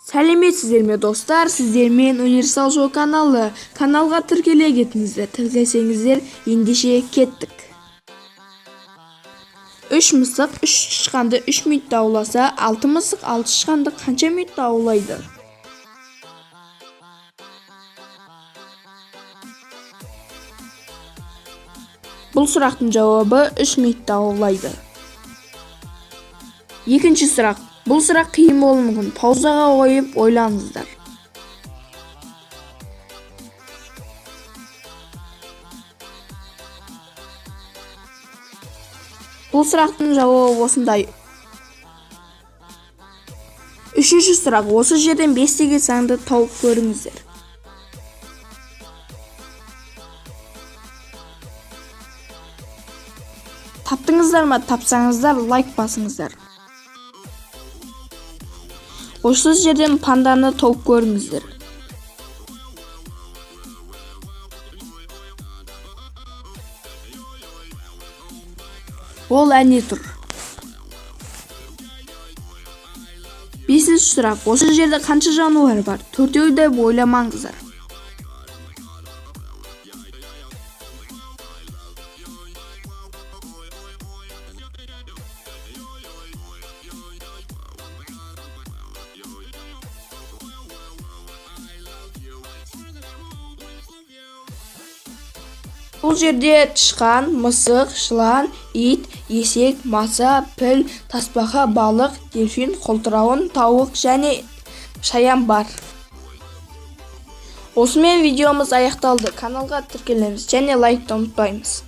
Сәлеметсіздер ме, достар? Сіздермен Универсал Шоу каналы. Каналға тіркеле кетіңіздер. Тіркелсеңіздер, ендеше кеттік. Үш мысық үш тышқанды 3 минутта ауласа, алты мысық алты тышқанды қанша минутта аулайды? Бұл сұрақтың жауабы: 3 минутта аулайды. Екінші сұрақ. Бұл сұрақ қиын болуы мүмкін, паузаға қойып ойланыңыздар. Бұл сұрақтың жауабы осындай. Үшінші сұрақ. Осы жерден 5 деген санды тауып көріңіздер. Таптыңыздар ма? Тапсаңыздар, лайк басыңыздар. Осы жерден панданы тауып көріңіздер. Ол әне тұр. Бесінші сұрақ. Осы жерде қанша жануар бар? Төртеу деп ойламаңыздар. Бұл жерде тышқан, мысық, жылан, ит, есек, маса, піл, тасбақа, балық, дельфин, қолтырауын, тауық және шаян бар. Осымен видеомыз аяқталды. Каналға тіркелеміз және лайкты ұмытпаймыз.